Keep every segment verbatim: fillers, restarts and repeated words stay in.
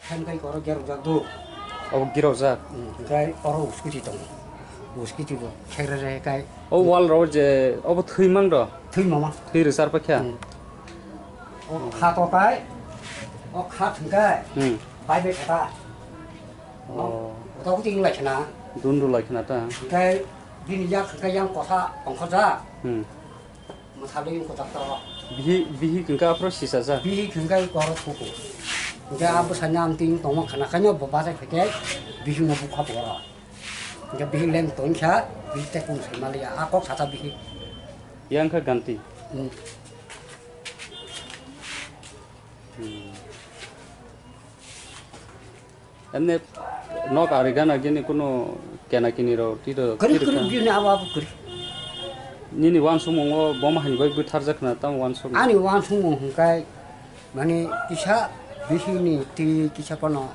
Khain kai koro gerok jak do. Obo girok jak. Hmm, kai oro uskiti tong. Uskiti bo khere re kai. O wall ro je obo thwi mang do. Thwi mama. Thwi rwchar pa kha. Hmm. O kha to kai. O kha thung kai. Hmm. Bai bai kha ta. Oh. O ta uti lai khna. Dundu lai khna ta. Kai bini yak kai yang kosa ongkho ja. Hmm. Mwthalo yung kwchak to. Bihi, bihi hwnkha aphro sisajak. Bihi hwnkha koro thuku. Hwnkhe a bwsani amtwi wng tongma khana khaino bo bachai phaikhe bihi no bukha poro. Hwnkhe bihi leng tongkha, bihi tei kung sai maliya. A kok sata bihi. Yang kha ganti. Hmm. Hmm. Emne nok ari gana gini kuno kena kini ro tiro Kari tiro kari ka. Bini abo abo kari. Nini wansukmungo boma hani bai bwtharjak na tamo wansuk. Ani wansukmung hwnkhe mani kisa bihini twi kisa pono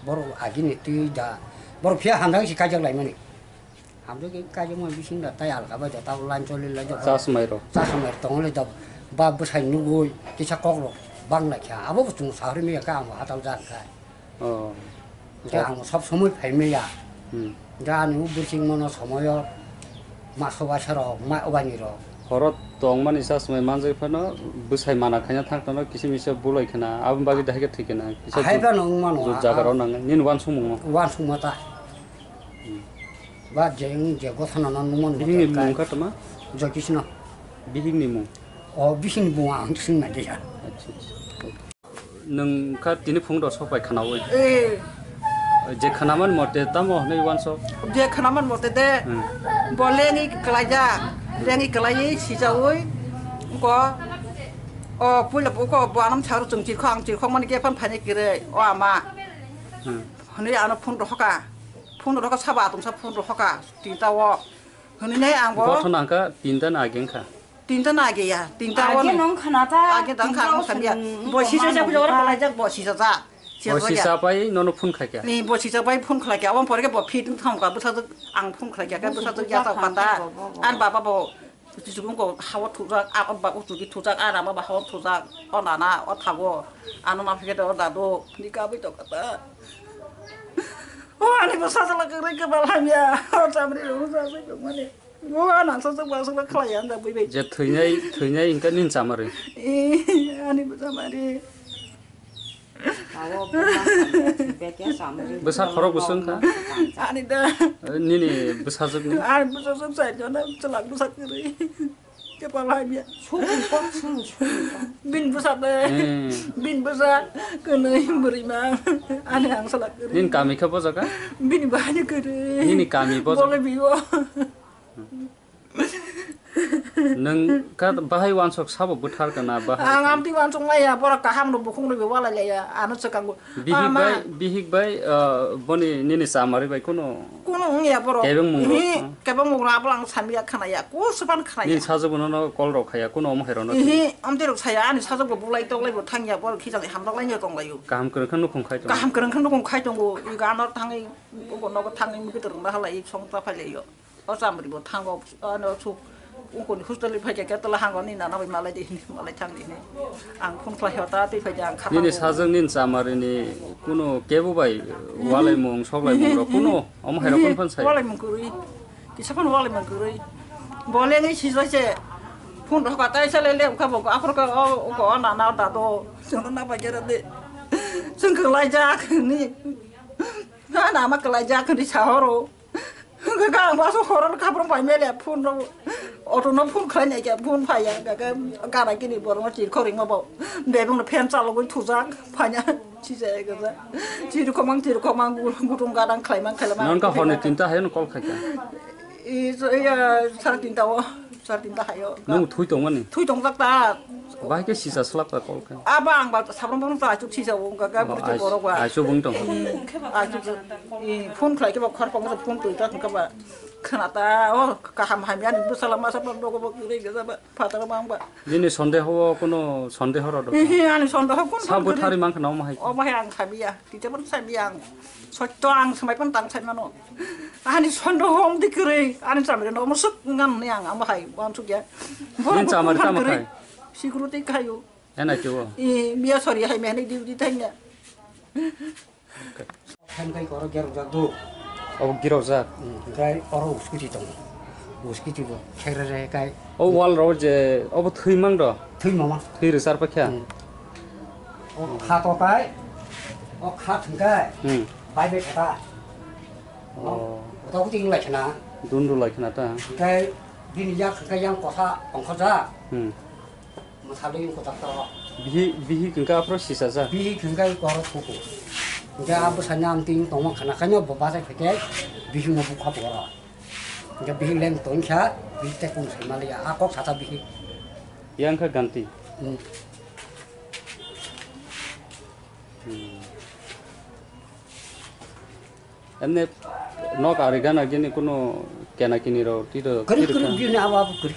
borok agini twi da borok phiya hamjak si kaijak laimani. Hamjak khe kaijak mo bising da tai alka bai da tabo line choli lai da. Chasmai ro. Chasmai tongo le da ba bwsai nugui kisa kok rok bang lai kha abo bo chung sahori mi ka ang hatal jan khai. Oh. Hwnkhe ang sob somoi phai manya. Hmm. Hwnkhe ani o bwswk mano somoyo maso waisa rok, ma obani rok. Horo tongmani sa swmai manjak phano bwsai mana khaina thang thangno kisa misa bulai khna, aboni bagwi dahai khe thwi khna. Kisa hai jut-, phano wng mano, jut jaga ah, rok nangnai. Nini wansukmungo? Wansukma ta. Hmm. Ba je wng je gothanano nukmano. Bihikni mung wngkha tama? Joy Krishna. Bihikni mung? O bihikni mung ang swngna diya. Acha, acha. Nwng kha tini phung rok sok bai khwnaui. Eh. Je khwnaman mote tamo hwnwi uansuk? Je khwnaman mote de, hmm, bo lengwi kwlaijak, lengwi kwlaiwi sijaui, ko, o puila bo ko bo anam saru chwng chirkho ang chirkhok mani khe phan phaini kwrwi, o ama. Hmm. Hwnwi ano phone rohokha, phone rohokha sabo atungsa phone rohokha, tinta o. Hwnwi nai ang bo. Gothon ang kha tinta na age wngkha. Tinta na age ya, tinta o. Age nong khana ta, age dang kha tinta ang o samya. Song bo sisa ja mano bujo ora ta. Palai jak bo sisa ja. Bo sisa pai nono phone khlai kha. Ni bo sisa pai phone khlai kha. Aboni pore khe bo fit wng thang kha, bwsajwk ang phone khlai kha, khe bwsajwk ya ta kha ta. An baba bo chuchukung ko hawa thujak, a ba uchuki thujak, a rama ba hawa thujak. O nana o thago. Ano ma phege do dado. Ni ka bai to kha ta. O ani bwsajwk la kwrwi kwbal hamya. O chamri rw sa se mani. Bo ana sa sa ba sa khlai ya da bui bai. Je thwinai, thwinai wngkha nini chamari. Eh, ani bo chamari. Awo bo ma samya, bekya samya. Bwsa khorok bwswk wngkha? Ani da. Eh, nini bwsajwkni? Ani bwsajwk sai jona chalak bwsa kwrwi. Kepal hamya. Sukun kok sung, sukun kok. Bin bwsa de. Eh. Bin bwsa kwnwi bwrwi ma. Ani ang chalak kwrwi. Nini kami khe bo jaga? Bini bahai kwrwi. Nini kami bo jaga? Bole biyo. Nwng kha bahai uansuk sabo bwthar kana bahai? Ang amtwi uansuk maya, borok kaham rok bukhuk rok walai laya, ano swkang bo. Bihik bai, bihik bai, ah, boni nini chamari bai kuno. Kuno wngya borok. Kebeng mung rok, hmm, kebeng mung rok abo ang samya khanaya, kusupan khanaya. Nini sajwk bono no call rok khaya, kuno omo hai rok no. Ihi, amtwi rok saya, ani sajwk bo bulai toklai bo thangya, borok khijalai hamdok lai no tonglaio. Kaham kwrwng khe nukhung khai tongo. Kaham kwrwng khe nukhung khai tongo, i ganor thangwi, uko nogo thangwi mukitwrwng ma halai, song ta phailaio. O chamri bo thango, ano suk, ungkoni hostel ni phaikha khe tola hango ni nana bai malai di, malai thang di ni. Ang phone khlai hota twi phai di ang kha. Nini thango. Sajwk nini chamari ni kuno kebo bai walai mung, soklai mung rok kuno, omo hai rok phone phone sai. Walai mung kwrwi. Kisa phone walai mung kwrwi. Boleni sijai se phone rok katai sale le kha bo aphor ka o ko na na da do. Sono na ba gera de. Sengkhlai jak ni. Na na ma klai jak ni sahoro. Ga ga ma so horo ka phone bai mele phone ro. Auto no phone khlai nai ke phone phai ya ga ga ga na kini bor ma chir khoring ma bo. Bebung no fan chalo goi thujak phanya. Sijai ga. Chir khomang chir khomang gutum gadang khlai mang khlai mang. Non ka hone tinta hayo no call khai ka. I, so, iya, sar tinta o, sar tinta hayo. Nung thui tongmani? Thui tongjak ta. Bahai khe sisa slap ta kol khe. Aba ang ba sabram bang ta achuk sisa o, ga ga Oh, buru ach-, borok ba. Achuk bung tong. Hmm, achuk, i, phone khlai khe ba khor kong phone twi ta khe ba. Khna ta, o, kaham hamya ni bwsala masa ba dogo bo gre ga ba, phatara bang ba. Nini sondeho o kuno sondeho ro do? Hi, hi, ani sondeho kun Sabo kun thari mang khna o ma hai. O ma hai ang khabiya. Tite pun sabi ang. Sotto ang samai pun tang sai mano. Ani sondo hom di kiri. Ani samai no musuk ngan ni ang amo hai. Bom suk ya. Nin chamari tamo khai? Security kayo. Ena kiwo. I biya sori hai mehni duty thanya. Hem kai koro gero jadu. Abo giro jak. Kai oro uskiti tong. Uskiti bo khere re kai. O wall ro je obo thwi mang do. Thwi mama. Thwi rwchar pa kha. Hmm. O kha to kai. O kha thung kai. Hmm. Bai bai kha ta. Oh. O to kuting lai khna. Dundu lai khna ta. Kai bini yak kai yang kosa ongkho ja. Hmm. Mwsalo yung kotak to. Bihi, bihi kengka aphro sisa ja. Bihi kengka koro thuku. Hingke a bwsani amtwi wng tongma khana khaino bo bachai phaikhe bihi no bukha boro. Hingke bihi leng tongkha, bihi tei kung sai maliya, a kok sata bihi. Yang kha ganti. Hmm. Hmm. Emne nok ari gana gini kuno kena kini ro tiro Kari tiro kari ka. Bihi ni abo abo kari.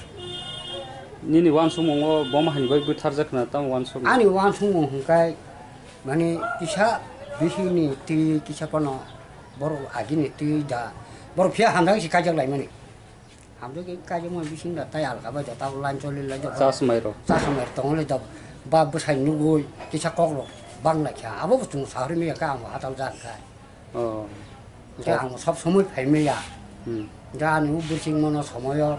Nini wansukmung o boma hani bai bwtharjak na tamo wansuk. Ani wansukmung hwnkhe mani kisa bihi ni twi kisa pono borok agini twi da borok phiya hamjak si kaijak lai mani. Hamjak khe kaijak mani bising da tai alka bai da tabuk line choli lai da. Chasmai ro. Chasmai tongo lai da ba bwsai nugui kisa kok rok bang lai kha abo bo chwng sahori maya khe ang bo hatal jak kha. Oh. Hingke ang sob somoi phai maya. Hmm. Hingke ani o bwsing mano somoyo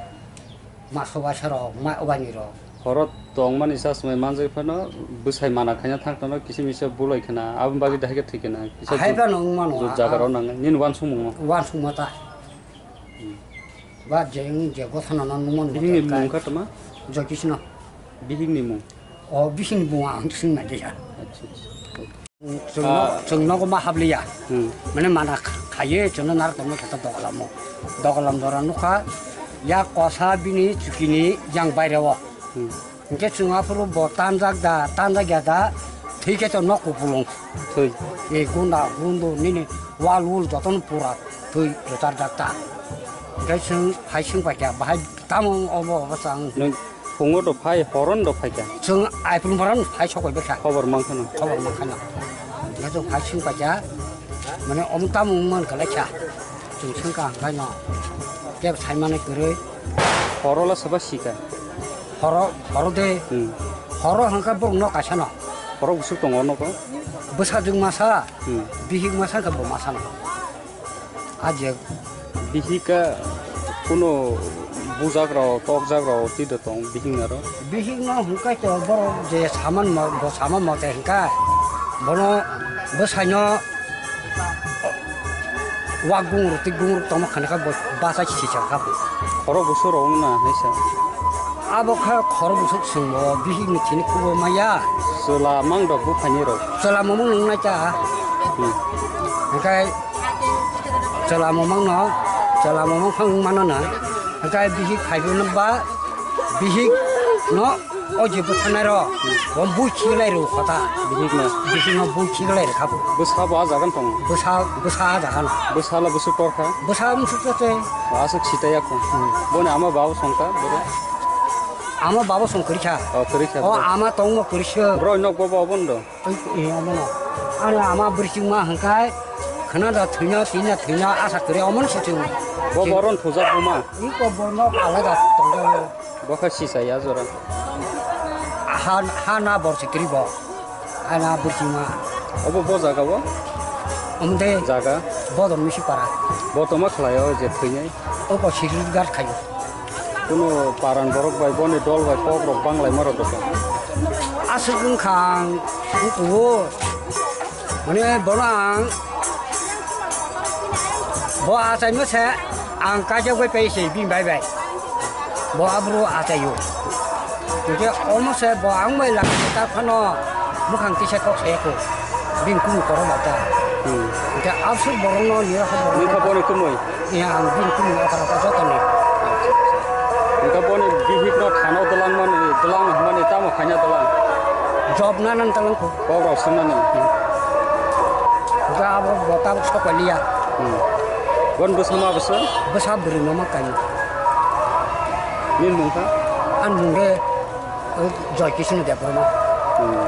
maso waisa rok, ma obani rok. Horo tongmani sa somoi manjak phano bwsai mana khaina thang tono kisa misa bulai khana, aboni bagwi dahai khe thwi khana, kisa Hai jut-, phano wng mano, jut a, jaga a, rok nangnai, nini wansukmung no. Wansukma ta. Hmm. Ba je wng je gotha no nang nukmano Bihikni hwnkhe mung kha tama? Joy Krishna. Bihikni mung? O bihikni mung ang swng nai de ya. Acha, acha. Chwng no-, Ah. Chwng nogo ma habliya. Hmm. Mane mana kh-, khaye chwngno narwk tongma khe ta dogalam o. Dogalam jora nukha, ya kosa bini chukini yang baire o. Hmm. Hinkhe chwng aphuru bo tanjak da, tanjak ya da, thwi khe to nok kupulung. Thwi. E gunda, gundu, nini wal wul jotono pura thwi rwcharjak ta. Hinkhe chwng hai swng paikha, bahai tamo obo obo chang. Nwng Phungo do phai, horon do phaikha. Chwng Aipulmara no phai sokoi bekha. Khobor mankha no. Khobor mankha no. Hingke chwng phai swng paikha. Mane omo tamo wng mankha lai kha. Chwng swngkha hwnkhe no. Kebo sai mani kwrwi. Horo la saba sika. Horo, horo de. Hmm. Horo hwnkhe borok no kaisa no. Horo busuk tongo nogo. Bwsajwk masa. Hmm. Bihik masa hwnkhe bo masa no. Ajek. Bihika kuno bujak rok, tokjak rok, twi da tong bihik naro. Bihik no hwnkhe to borok je saman mo, bo saman mo te hwnkhe bono bwsai no wak gung rok, twi gung rok tongma khana khe bo bachai si chang kha. Khorok busu rok wngna hinsa. Abo kha khorok busu chwng bo bihik ni chini kubo maya. Chwla mang rok buphaini rok. Chwla mo mung nai ta. Hmm. Hwnkhe Chwla momang no, chwla momang phang mano na. Hwnkhe bihik phaibo no ba, bihik no o je bwtharnai ro, bo bui khiklai rw kho ta. Bihik no. Bihik no bui khiklai rw kha bo. Bwsa bo a jaga no tongo? Bwsa, bwsa a jaga no. Bwsa la bwswk tor kha? Bwsa bwswk tor se. Aswk sita ya kho. Hmm. Boni ama babo song kha boro? Ama babo song kwrwi kha. O, kwrwi kha. O, ama tongmo kwrwi se. Bro nok bo bo obo ndo? Oi, e, omono. Ani ama bwrwsingma hwnkhe khwna da thwino, tini da thwino, asa kwrwi, omono se chwng. Bo boron thujak buma? Iko bono alada tongjago. Bo khe sisa ya jora. Ha, ha na bor se kwrwi bo. Ani bwrwsingma. Obo bo jaga bo? Omo de. Jaga? Bodol misi para. Bo tongma khlaio je thwinai? Oko security guard khaio. Kuno paran borok bai boni dol bai kok rok bang lai ma rok doka. Aswk wngkha ang kuo. Mane bono ang bo achaimo se ang kajak bai pai se bini bai bai. Bo abro achaio. Hingke omo se bo ang bai lang ta phano mukhang tisa kok se ko. Bini kunu koro bata. Hmm. Hingke aswk borok no niya kha borok. Ni kha boni kumui. Iya, ang bini kunu okra okra joto ni. Hingke boni bihik no thano dolang mani, dolang mani tamo khaina dolang. Job na nang talang ko. Kok rok sung nani. Hingke abo bo tabuk sokoliya. Hmm. Bon bwsma bwsa? Bwsa bwrwi no ma kainwi. Nini mung kha? Ani mung khe, o, Joy Kishno Debbarma. Hmm.